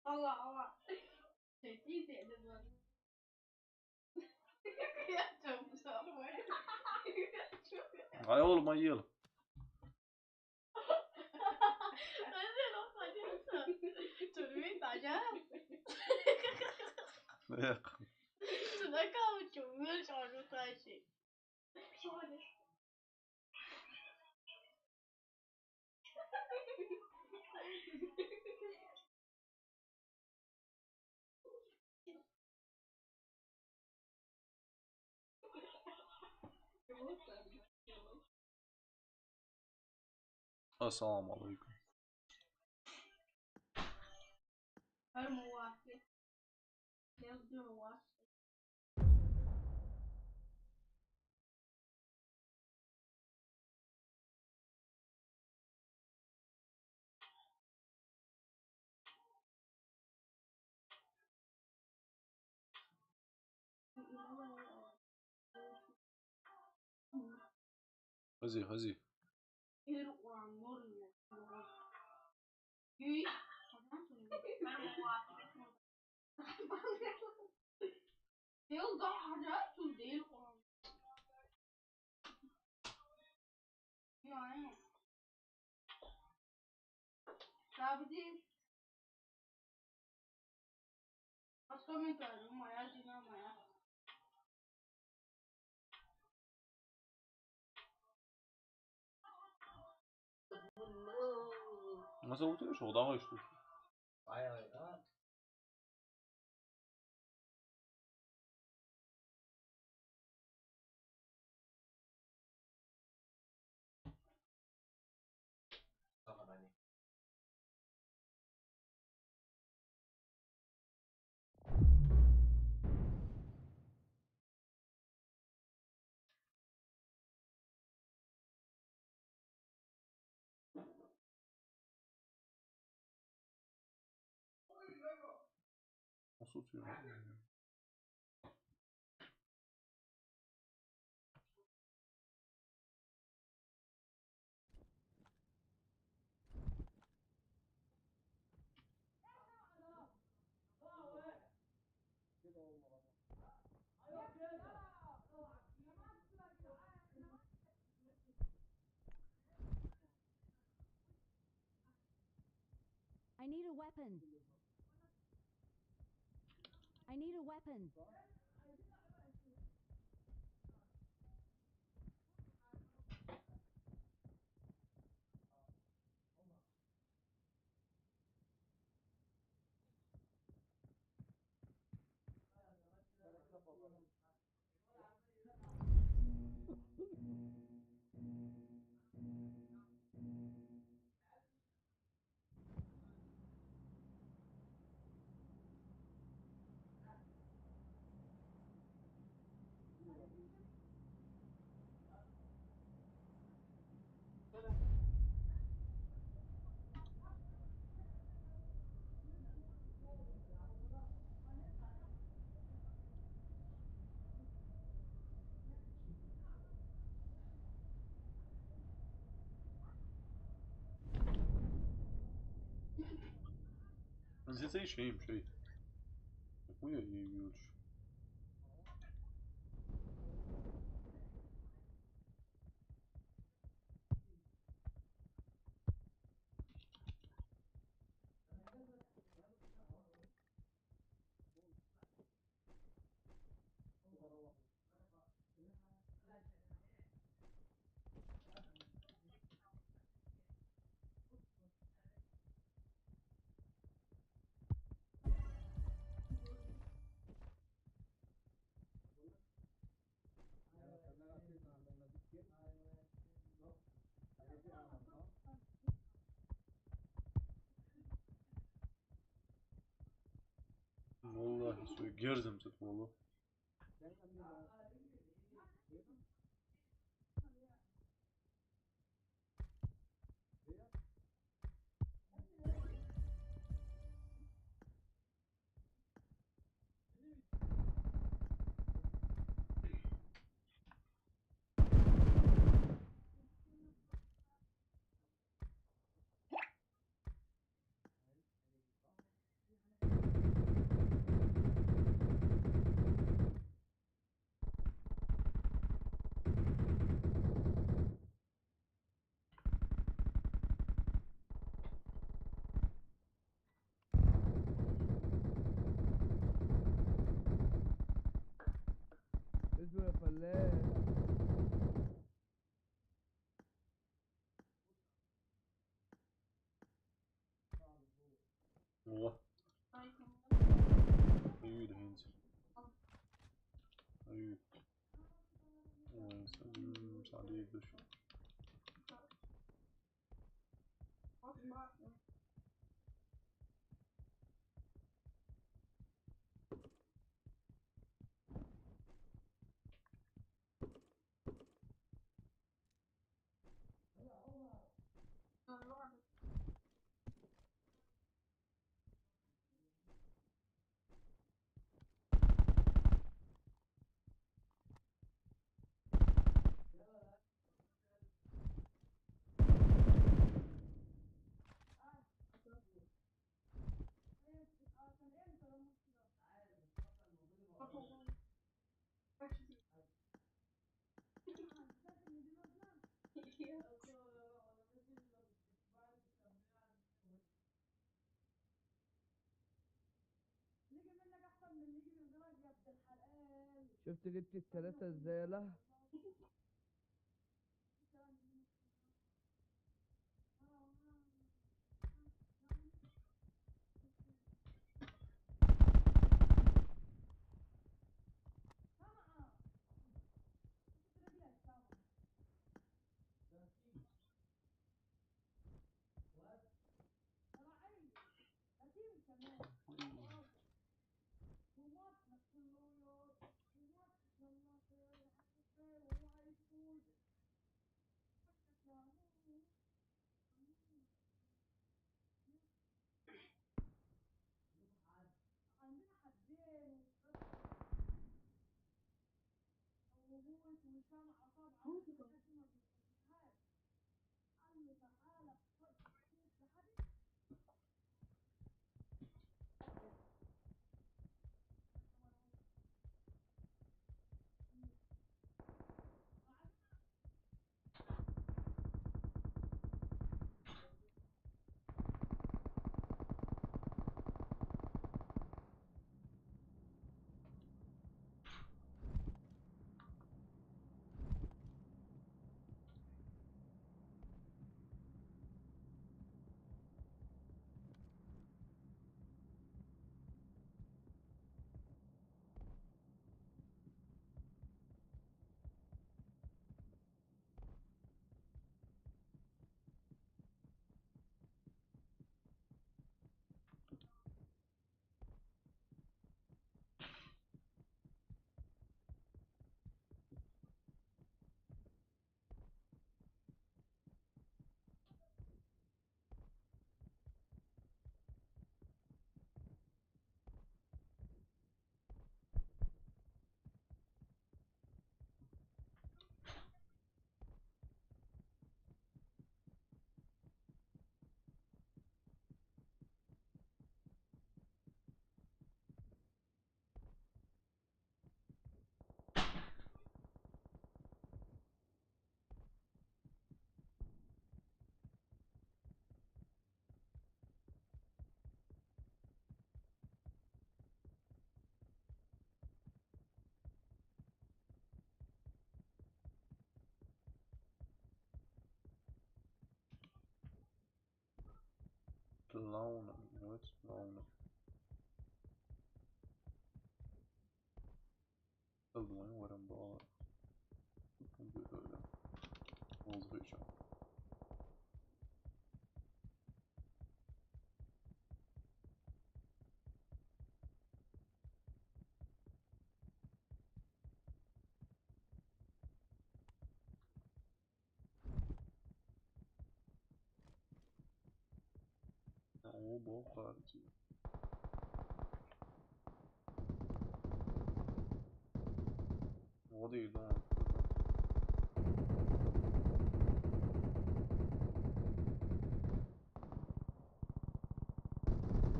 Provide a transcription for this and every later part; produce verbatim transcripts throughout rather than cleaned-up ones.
Allah, Allah. Şey, değil de, de bu. Yapacağım bu sabah. Ay oğlum, ay yiyelim. Öyle olsa diyorsun. Dur bir tane. Yok. Şuna kalmış, çok güzel şarkı şey. Assalamu alaikum. Hadi, hadi. Yılda hala tuz değil olan. Yani. Tabii değil. Başka bir tane maya, cina maya. Nasıl oturuyor şu odağa işte? Ay ay ay. Nasıl oturuyor? I need a weapon. I need a weapon. Mas esse aí, cheio, cheio. Ui, ui, ui, ui. Vallahi söyle, gerdim tutmalı. Leave the shop. شفت جبت التلاتة ازاي؟ لا. Plowing. What's plowing? Alın, var en bal. Computer'da. Oldu şu an. О, бог. What are you doing?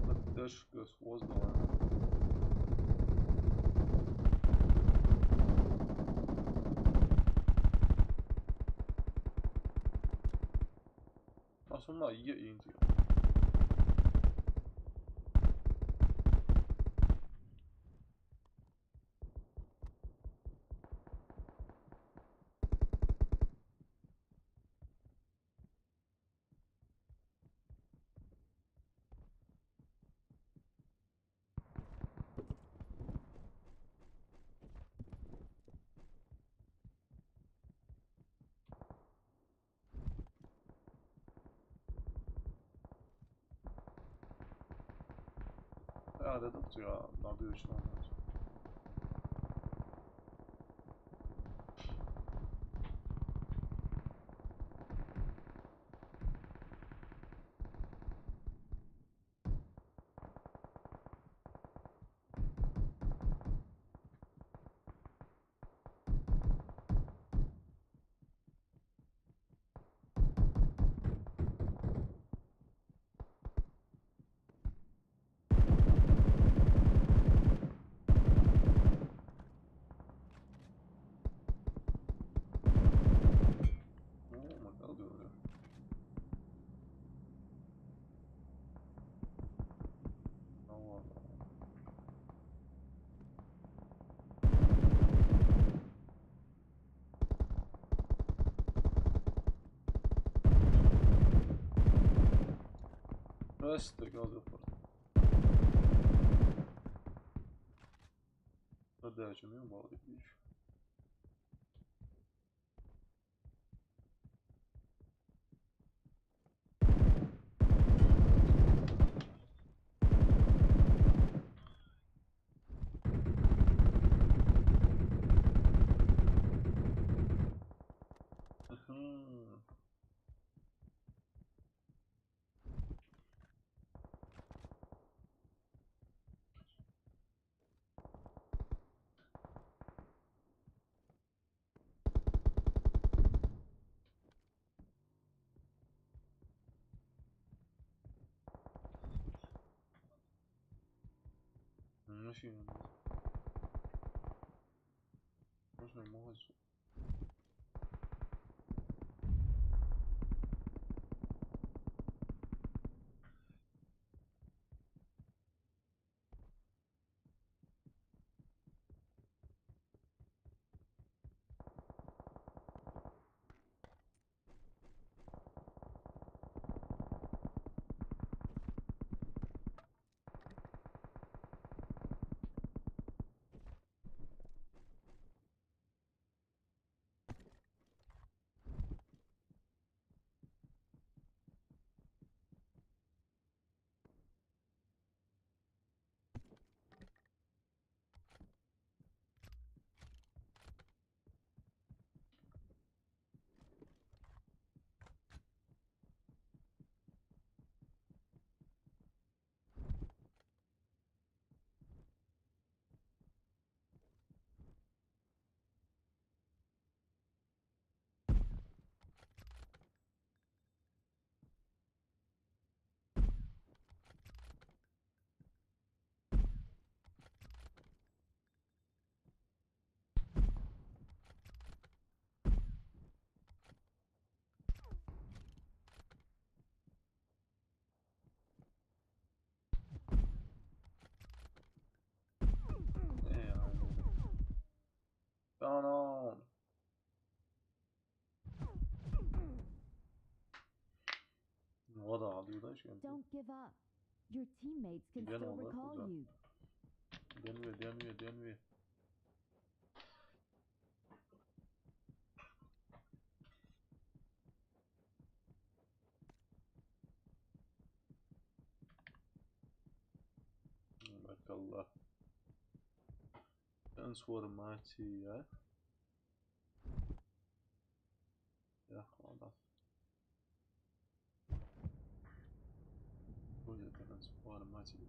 Поддержка с воздуха. Ach so, mal hier irgendwie. Redukcija, labi, još ne. Просто газ упор. Подача, ну, балдеж. Машина. Можно молодцу. Tamam. Valla alıyor da şey. Don't give up. Your teammates can still recall you. Dönüyor, dönüyor, dönüyor. Barakallah. Transformacija. Ja, hvala. Bolje transformacija.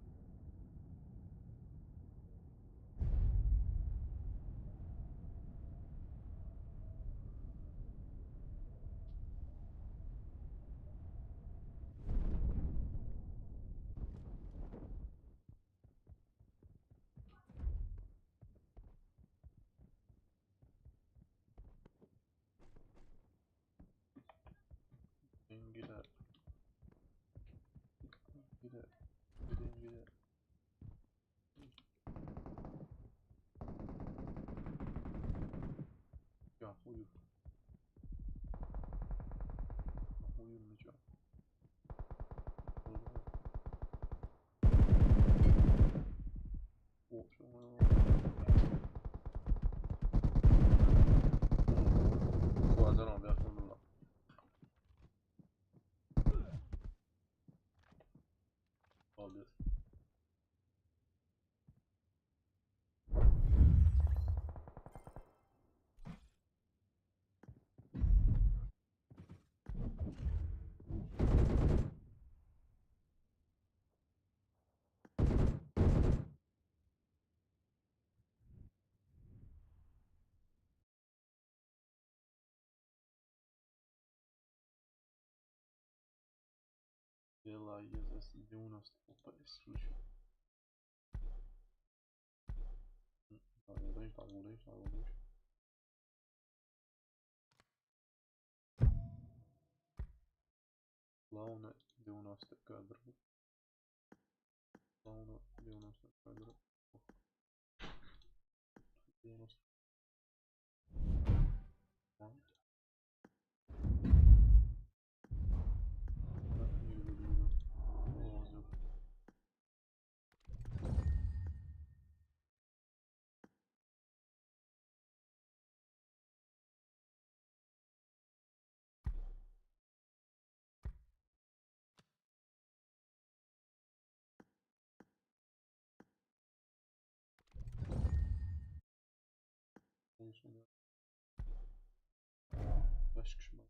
Gidin, gidin. Gidin, gidin. Gidin, gidin. Ya, uyu. Uyu mu? O, şu an. Bu adam abi, yakaladım lan. Aldı. Делай, Иисус, девяносто F P S, слушай. Давай, давай, давай, давай, давай. Главное, девяносто кадров. Главное, девяносто кадров. Девяносто. А? Так, не буду. О, зря. Başka şey mi?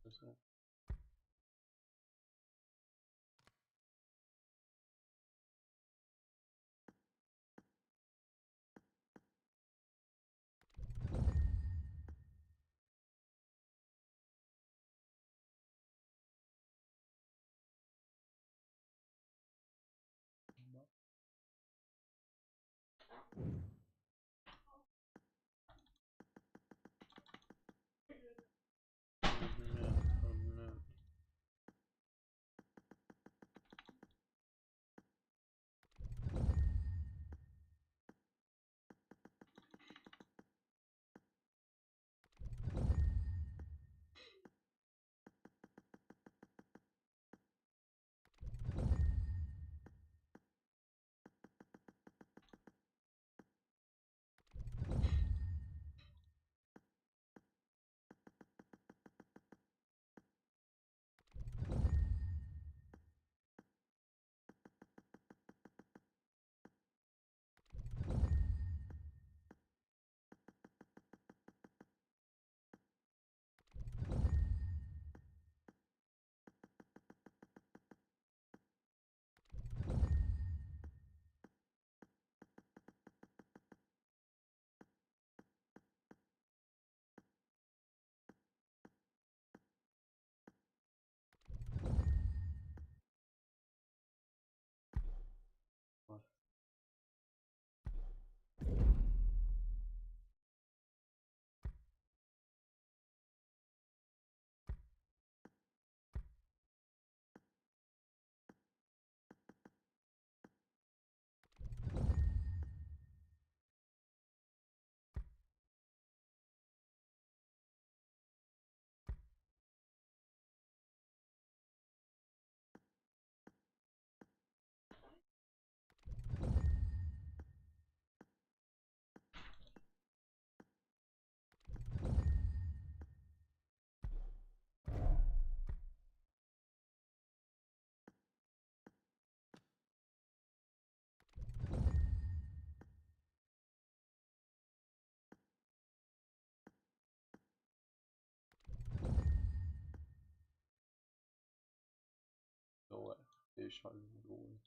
Давай, я ещё один другой.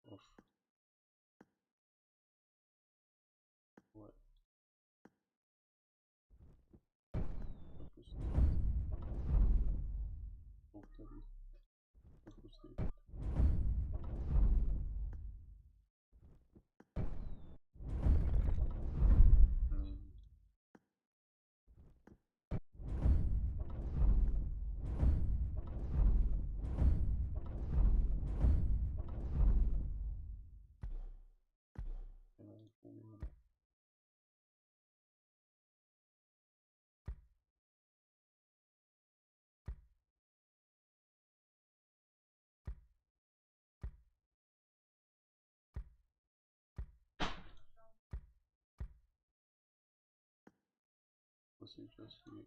Оф. Вот. Допустим. Повторить. Допустим. Сейчас и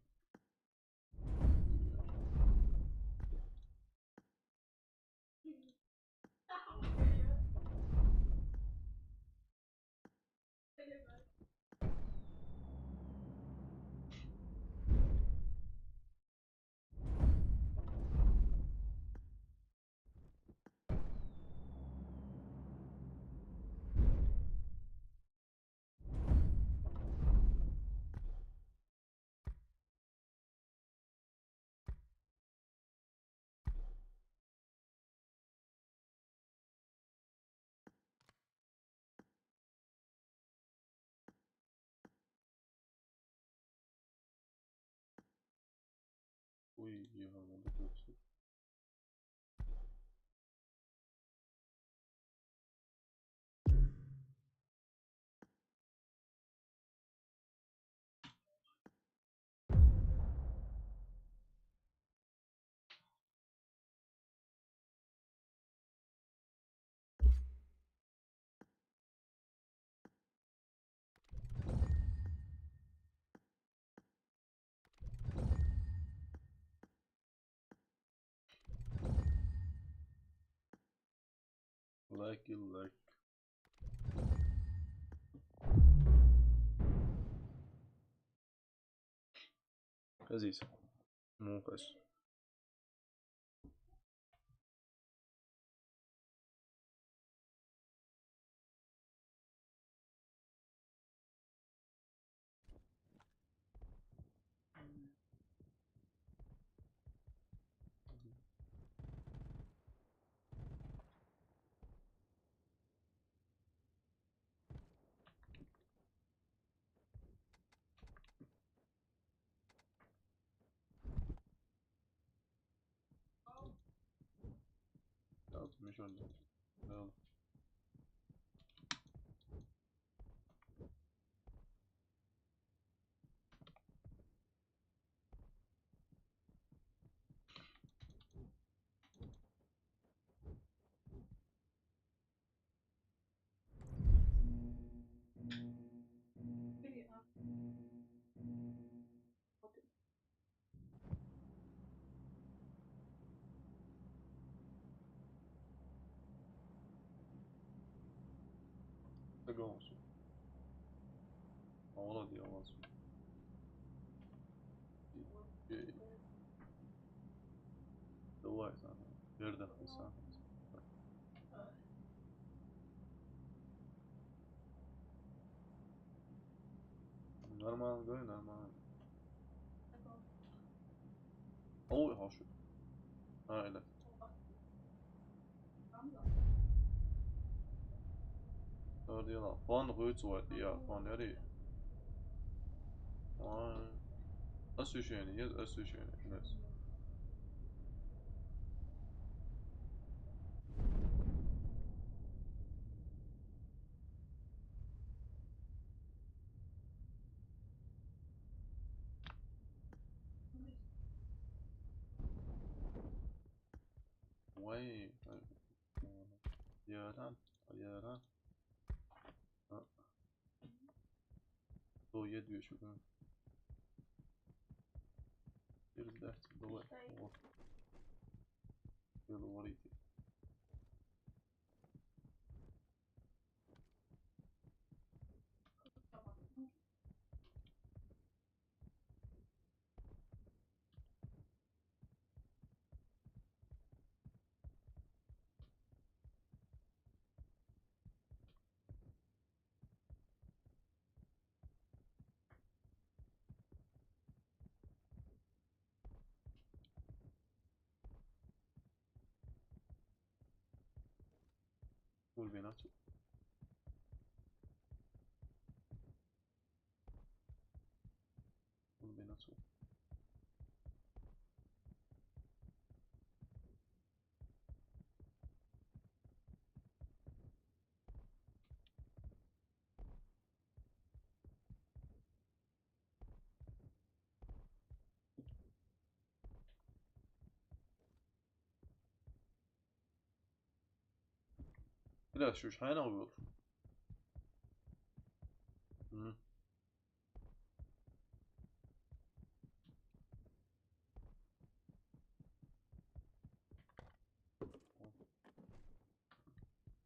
Yapamadık yoksa. Like, you like. Aziz. Mukas. Lazım bir şey olacak. Ne oldu? Tego olsun. Ona diye olsun. Давай, sana. Nerede sen? Normal, go, normal. Oh, ha şu. Ha, elə. Doğru diyor lan. Puan da koyucu vardı ya. Puan nereye? Vay. Nasıl üşüyeni? Yes, nasıl üşüyeni? Yes. Vay. Yaran. Yaran. Ha. Do je dvije šuka. Jer da, do je. Ovo. Jel ovo riti? Vur beni, aç. Vur beni, aç. Biraz şu şahane oluyor. Hı.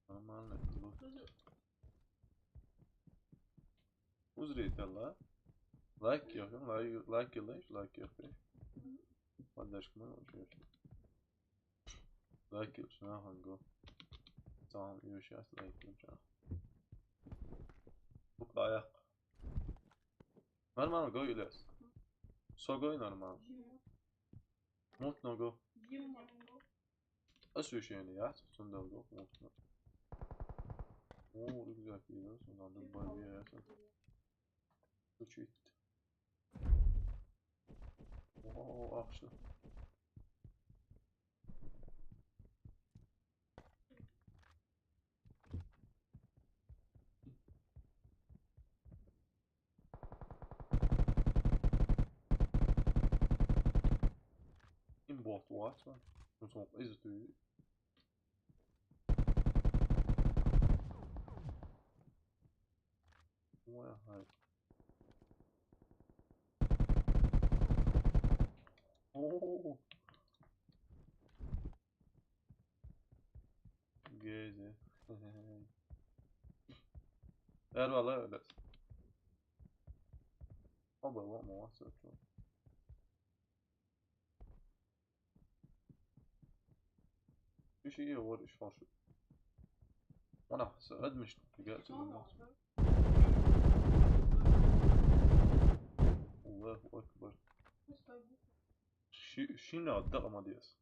Нормально. Узрите, ла. Лайк yok, лайк, лайк, лайк, лайк yok. Поддержка, ну, вообще. Лайк yok, şuna hangi? Tamam, iyi şey, like'layacağım. Bu ayak. Normal go, Ilyas. So go normal. Mutno go. Освещение, я? Сунда go, mutno. Oo, rükzak yiyor. Sonra da boy bir yere. Uçuyor. Oo, akşam. What, what? Nu, so, is it? Where? Oh. Gezi. Ervala öyle. Oba, what more? So true. Şu şey ya, what is false? Ana, so ödmüş. Gerçekten. Allahu Akbar. Şi-, şimdi adda ama diyorsun.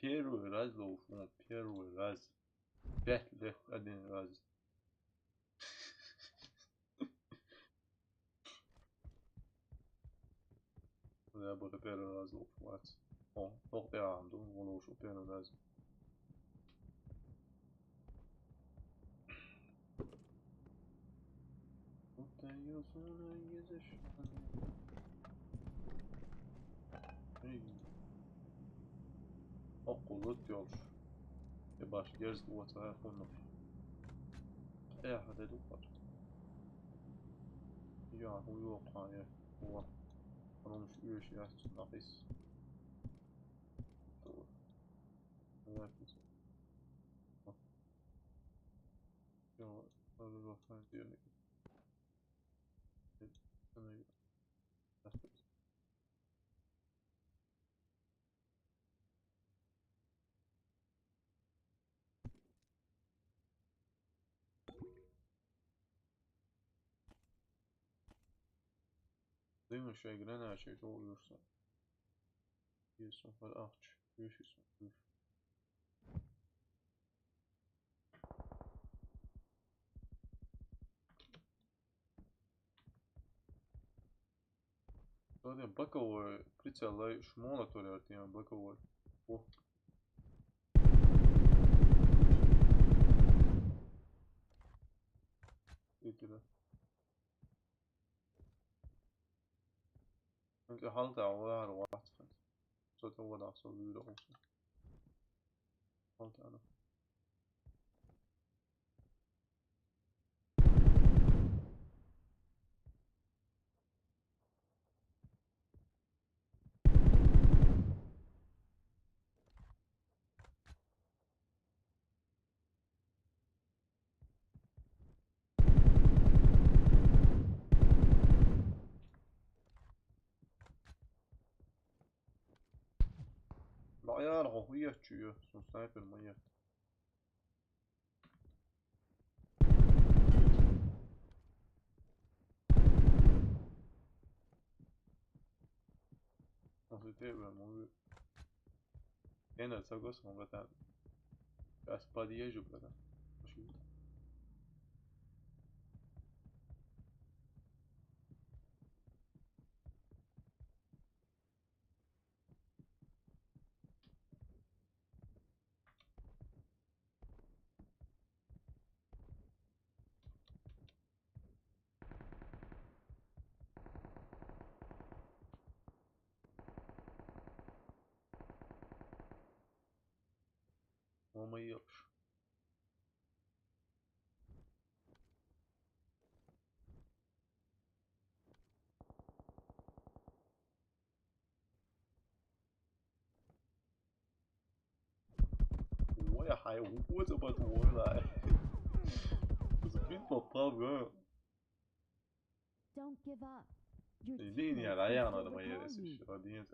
Первый раз лоушун, первый раз. Пять лет один раз. Я буду первый раз лоушун. О, ох, я ам дум лоушун первый раз. Эй. О, кулут ёлш. Э, баш, герз, вот, а, хунуш. Э, хадеду хат. Я, хуёк, а, я. Вот. Оно уж ещё я, нахис. Вот. Вот. Всё, надо на самом деле. Это, наверное, так. Duymuş şey, gelen her şey doğruysa. Bir sıfır aç. Beş yüz. Zaten боковой прицел, шмола то ли артема боковой. О. Видите, да? Önce halta var var. Zaten o kadar sonra büyüdü olsun. Halta. Bayağı da kokuyu açıyor. Son sniper manyak. Nasıl diye ben onu en az sagos mu kadar. Biraz подъезжу, братан. Пошли. Olmayı yapmış. Ой, хай, ухуй, за батон, да. Сбит попал, да. Don't give up. Your Иди, не, teammates да, я can надо still моей recall you. Если что, один.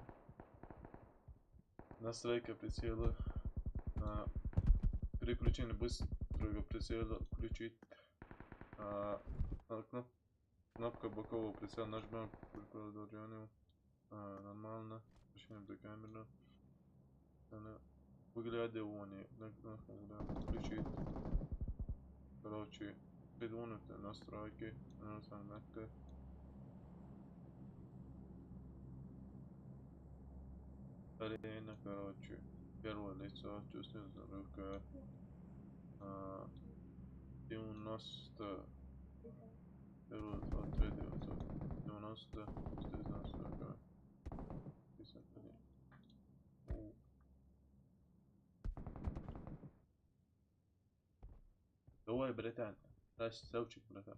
Настройка прицела. А, переключение быстрого прицела включить. А, окно. Кнопка бокового прицела нажмём, приближение. А, нормально. Включение до камеры. Она выглядывание. На кнопку выглядывание. Включить. Короче, придвинутые настройки. Нажимаем кнопку. Арена, короче. Первое лицо, чувствуется рука. А, девяносто. Первый, второй, третий, девяносто. Девяносто. Ой, братан. Красавчик, братан.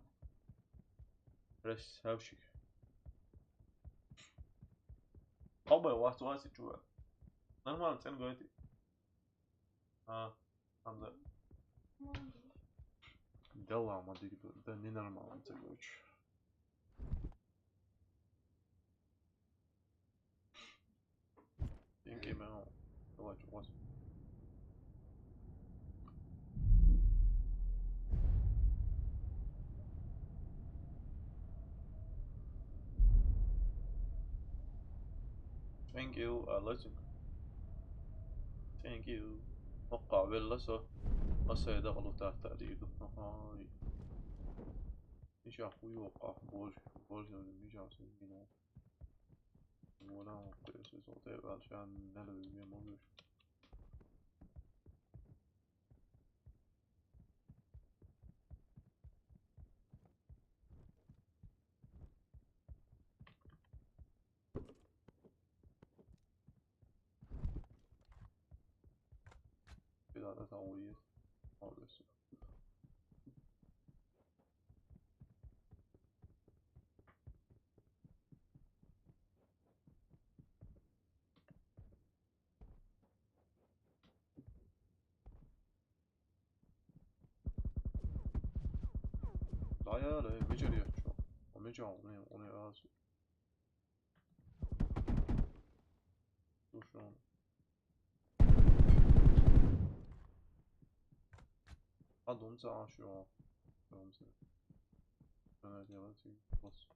Красавчик. Обе вас вас чува. Нормально, цен говорит. А, там да. Да ладно, да, да, ненормально, короче. Thank you, man. Давай, чё, вот. Thank you, uh, listen. Thank you. Okka, well, so. Asa da kalu ta ta di do. Hi. Nisha kuyu okka. Bor, bor, nisha, you know. Voilà, après, c'est sorti, ben, je suis un élevé, bien mauvais. Et là, là, t'as envoyé. Oh, bien sûr. Là, il y a le Major, il y a, tu vois. En Major, on est, on est là. Attention. Ah, donc ça, hein, je suis en. Comme ça. On a des rats, c'est grosse.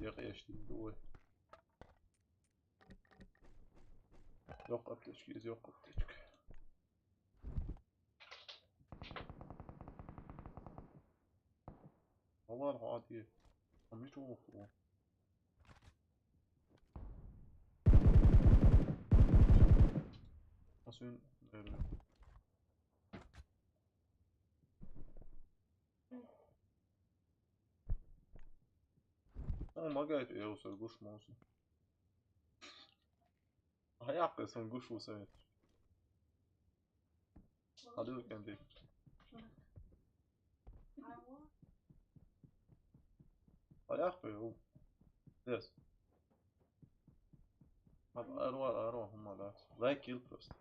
Yok, yaşlı bu. Yok apteçki, yok apteçki. Vallahi hadi. Ama hiç olmaz bu. Nasıl ön-, öyle? Ama magayet ya olsa kuş mu olsun? Ayak kısım kuş olsa evet. Hadi bakalım bir. Ayak be o. Yes. Abi, arwa, arwa, هم لا. Like, kill first.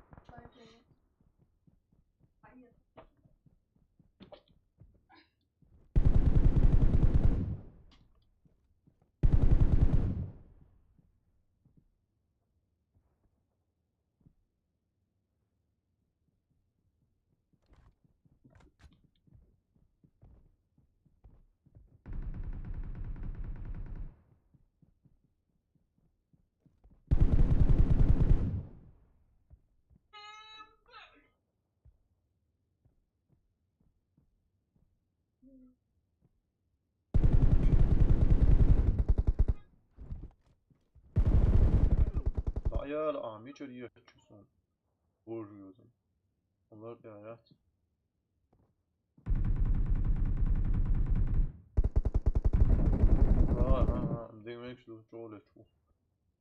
Ayar, a, mi çori ya chusun. Vuruyorum. Onlar ya ya. Ha, ha, ha. Demek şu çoğu leço.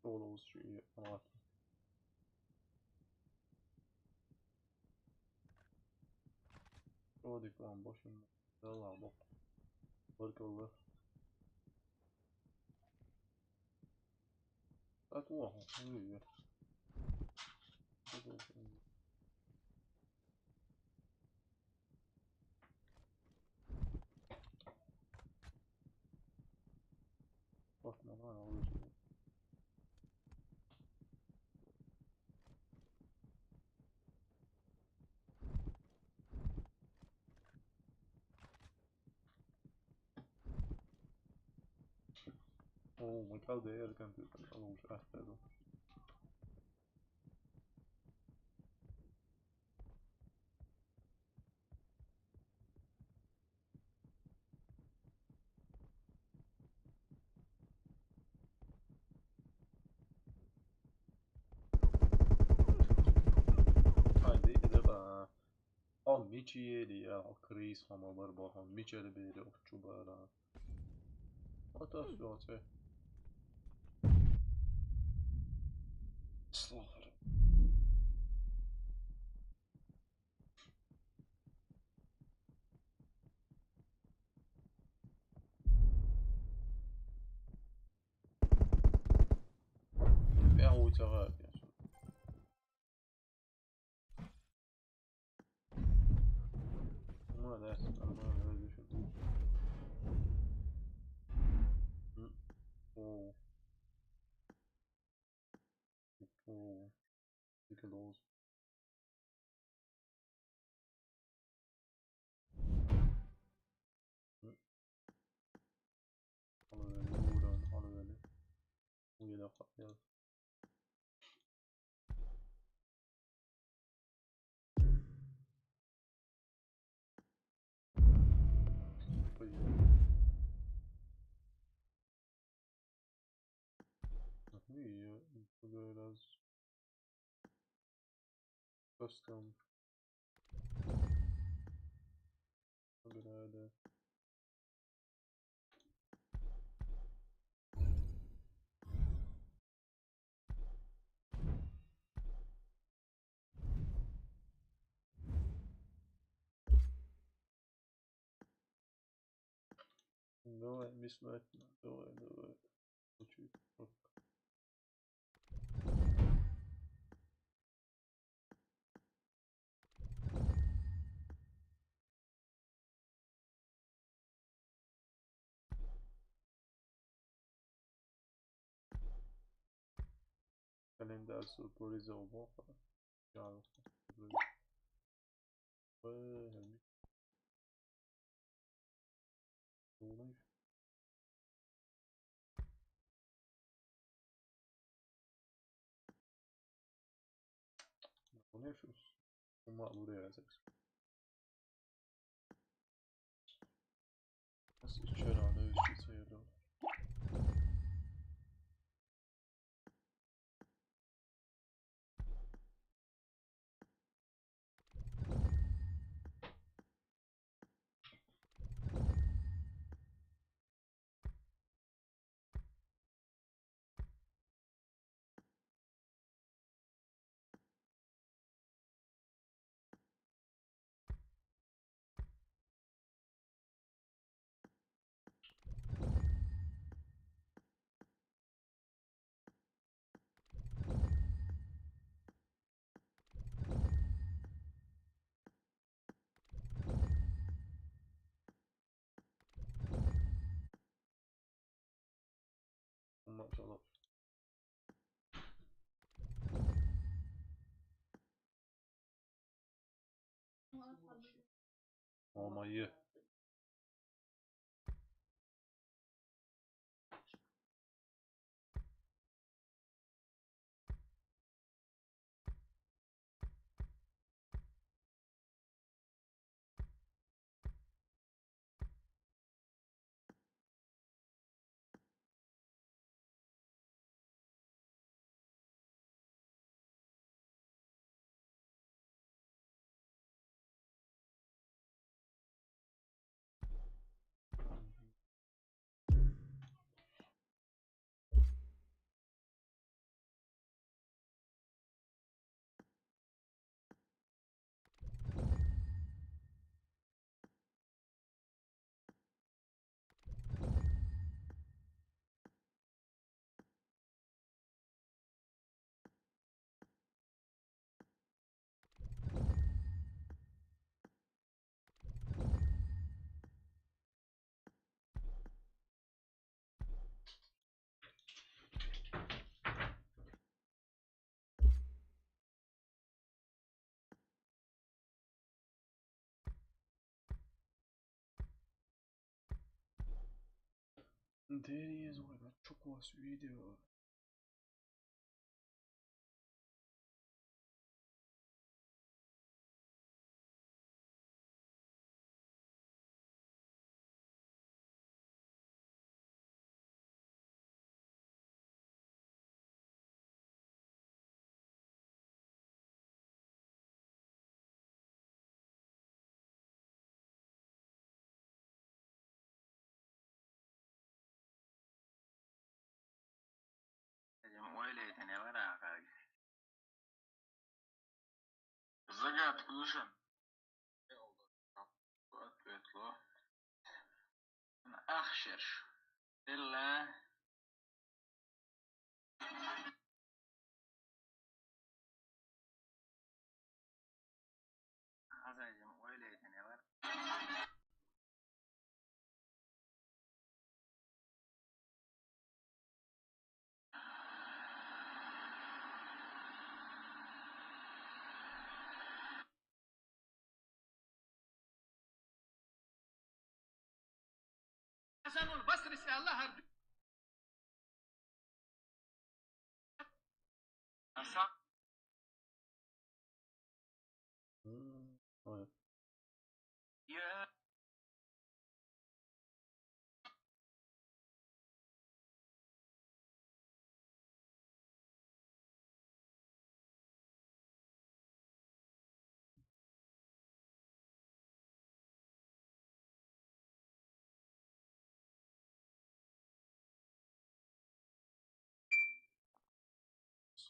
Çoğu olsun şu iyi. Ha. Çoğu dik lan boşun. Yallah bak. Barkallah. At, oha, ne diyor? Bakma lan, alıyorsun. Oh, my God, the air can do that. Oh, I have to. Hadi, det var. Åh, Michi, det er Chris, han var bare, bare han Michi, det blir det åtte, bare. What the fuck? Slå. Bien route, ça va, bien sûr. Moi, là, c'est pas mal, là, je fais. Hmm. Oh. Oh. C'est quelle rose? Hmm. Alıverelim, buradan alıverelim. Bu yere kapayalım. Iyi ya, burada biraz custom. Burada. Давай, бесплатно. Давай, давай. Хочу. Kalender, Surprise, au revoir. Ya, ouais, oui. Onu yapıyoruz. Bunu buraya yazacağız. Nasıl içiyor abi? Üç sayıyorum. Maşallah. Ama iyi. There is a çok video. Dedim, öyle yeteneği var ha kardeş. Zagat kuşun. Ответло. Ахшер. Дилла. Азайым ойлайтын эвер. Hasanul Basri se Allah har Hasan. Hmm, oh ya. Ya.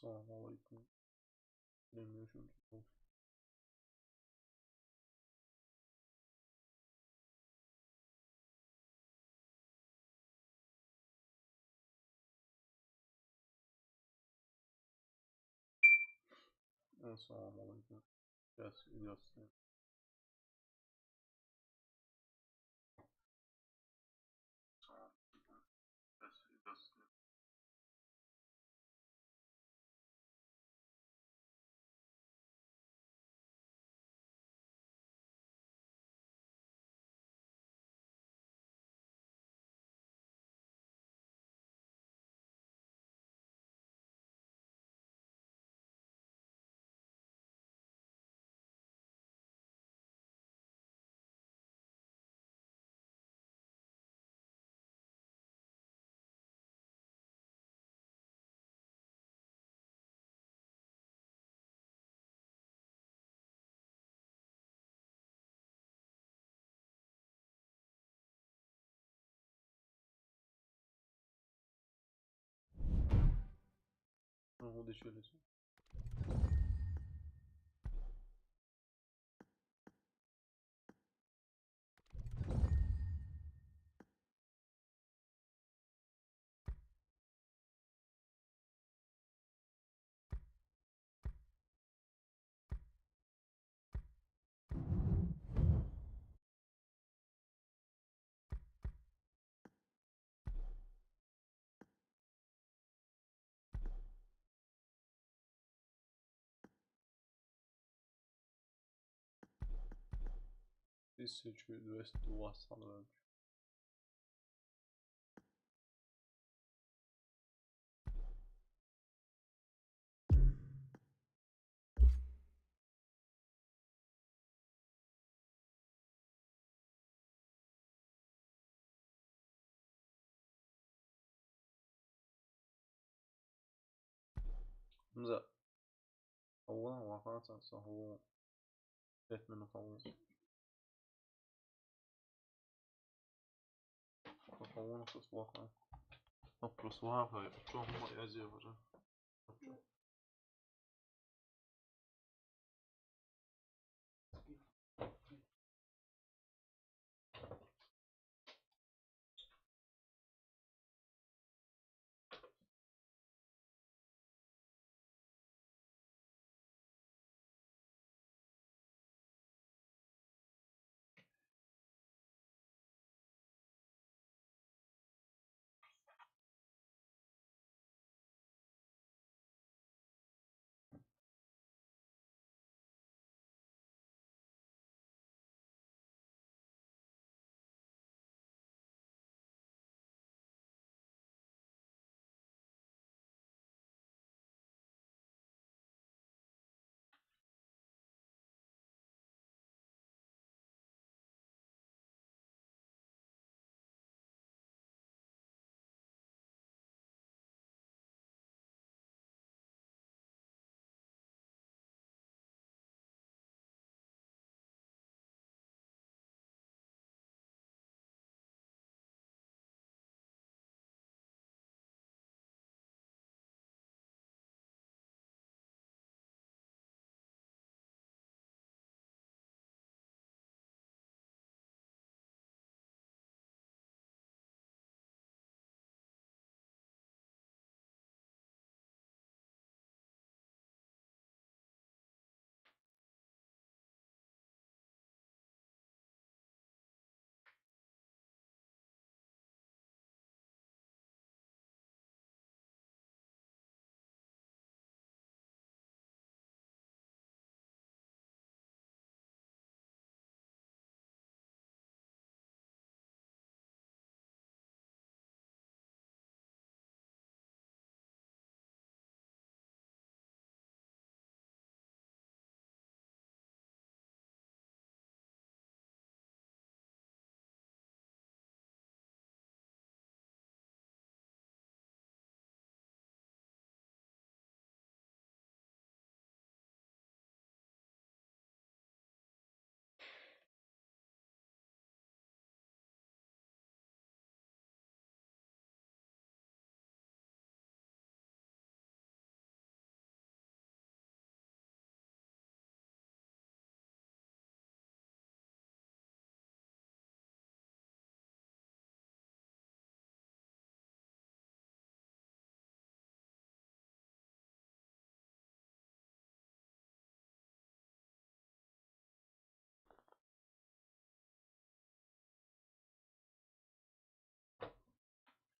Assalamu alaikum. Bilemiyorum. Assalamu alaikum. Yes, yes. Ну, вот еще раз. Тысячу двести у вас, Александр. Мза. Хавуна ваханса саху. Пять минут хавуна. Хавуна сас ваха. Вопрос ваха. Чё мы я зевара?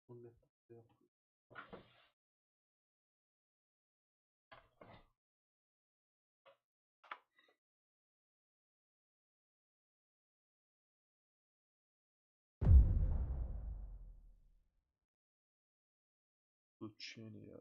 Он мне Включение.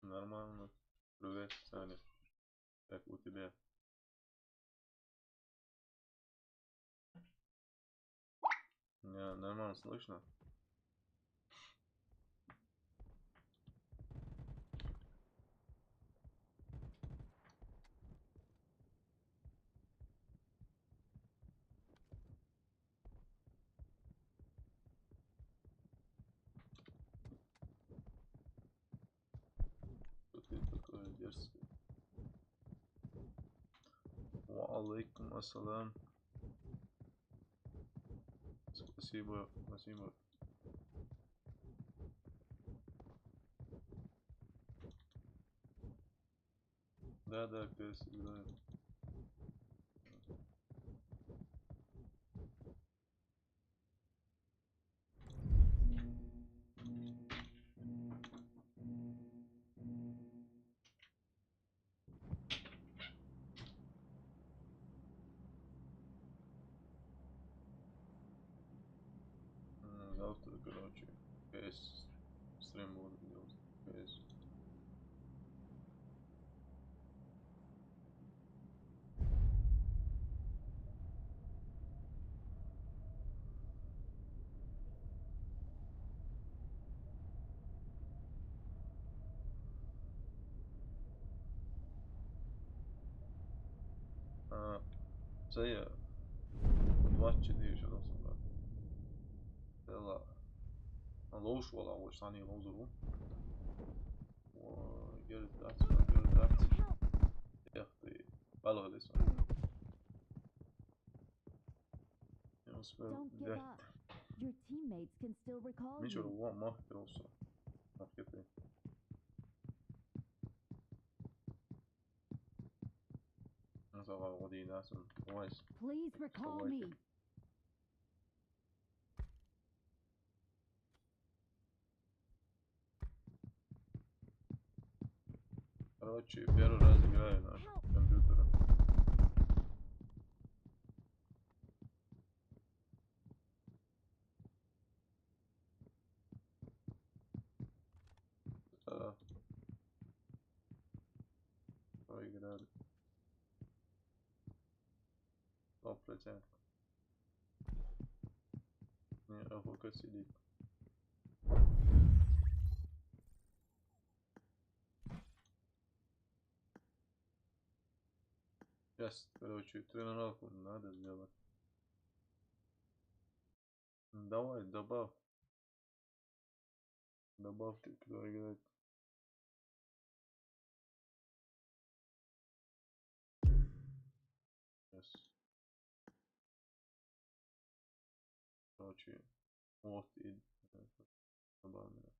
Нормально. Привет, Саня. Как у тебя? Меня нормально слышно? Что ты такое дерзкое? Ва алейкум ассалам. Спасибо, спасибо. Да, да, Пес, да. М, Завтра, короче, Пес. Стрим буду делать. Пес. А, Сая, двадцать четыре часа должен брать. Села. А лоуш вала, вот, сани лоузеру. О, гердат, гердат. Эх ты, балгылыса. Я успел. Don't give up. Your teammates can still recall Мичо you. Ва мах просто. Мах кети. Назава води да сам. Давай. Please recall Давай. Me. Короче, первый раз играю на компьютере. Да. Проиграли. Топ летят. Не, АФК сидит. Сейчас, короче, тренировку надо сделать. Давай, добавь. Добавьте, кто играет. Сейчас. Короче, вот и, э, добавлено.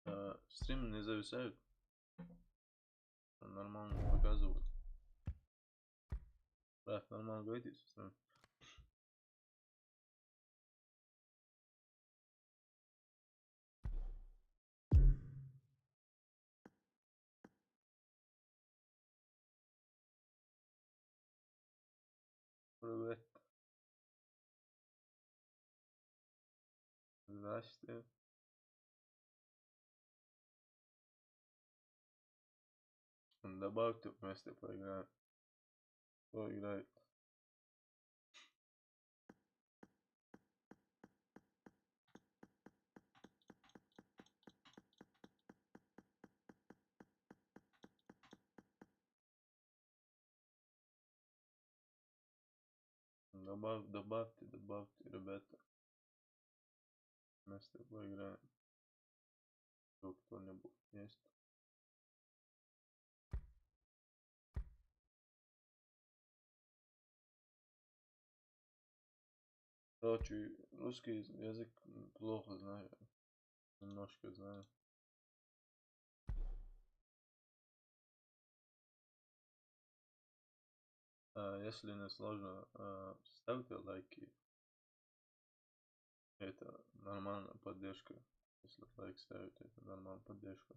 Э, стрим не зависает. Нормально показывает. Да, нормально говорите, сестрёнка. Здрасте. Добавьте вместе поиграем. Кто играет? Добав-, добавьте, добавьте, ребята. Вместе поиграем. Кто-нибудь есть? Короче, русский язык плохо знаю. Немножко знаю. А, если не сложно, а, ставьте лайки. Это нормальная поддержка. Если лайк ставите, это нормальная поддержка.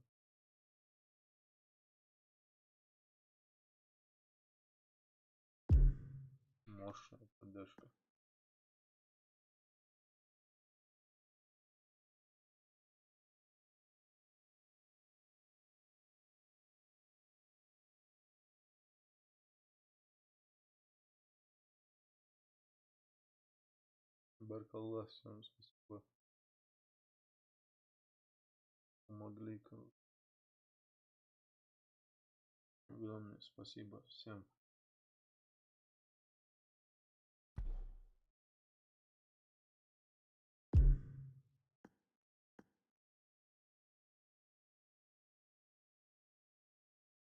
Мощная поддержка. Баркалла, всем спасибо. Помогли, кор-, огромное спасибо всем.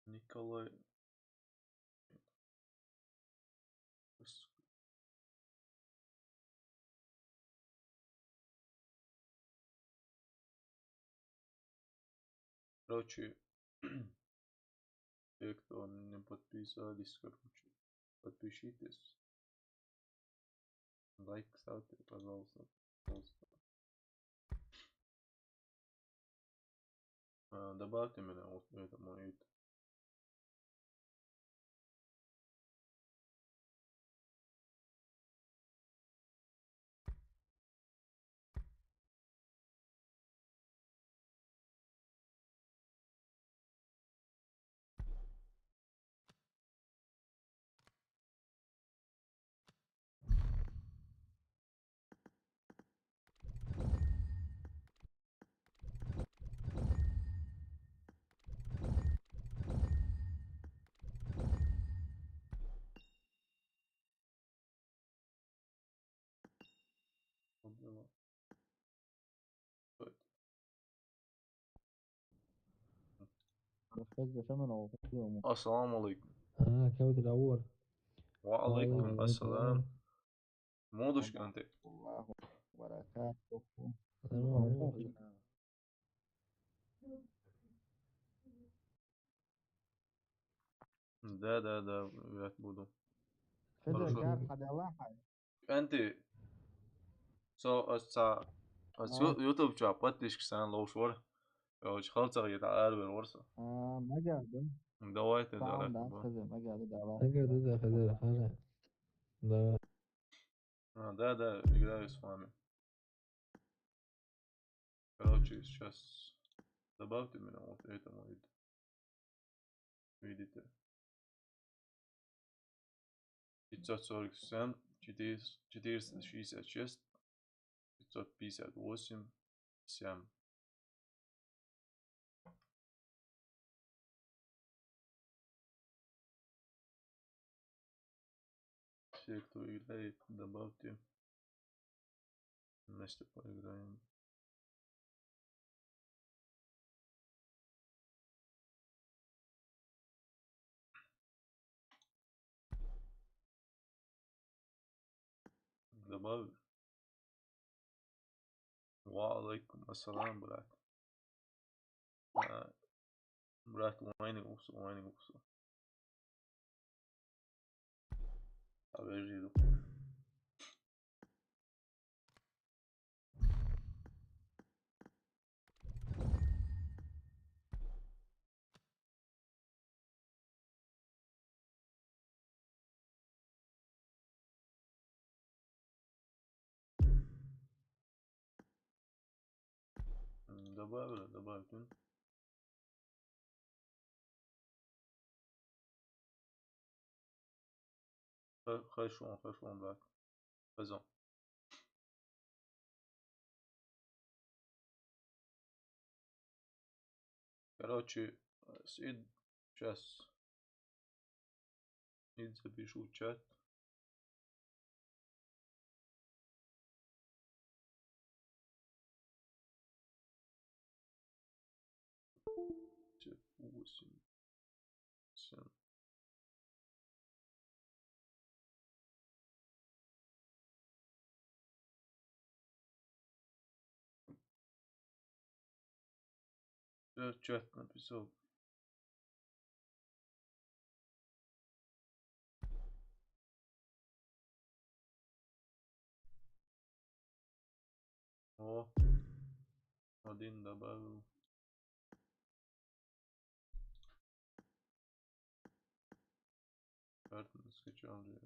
Николай. Короче, те, кто не подписались, короче, подпишитесь. Лайк ставьте, пожалуйста. Пожалуйста. А, добавьте меня вот к этому. السلام عليكم. ها، كابتن الأول. وعليكم السلام. Модушка, أنت. الله وبركاته. Да, да, да, играть буду. Хорошо. Кар хадалаха. أنت. Со, а, са, а, ютуб чу подписчик сан лоушвар. Короче, халцах это арвер ворса. А, мага, да? Давайте, да, да, да. Хаза, мага, да, давай. Мага, да, да, хаза, хаза. Да. А, да, да, играю с вами. Короче, сейчас добавьте меня вот этому. Видите? Пятьсот сорок семь, четыреста шестьдесят шесть, пятьсот пятьдесят восемь, семь. Все, кто играет, добавьте. Вместе поиграем. Добавил. وعليكم السلام, брат. А, брат, войны усу, войны усу. А вы же Добавили, добавить він. Хай, хай шо, хай шо, брат. Хай зо. Короче, сид час. Сид запишу в чат. Восемь. Семь. Всё, чат написал. О, один добавил. Карта не скачал же.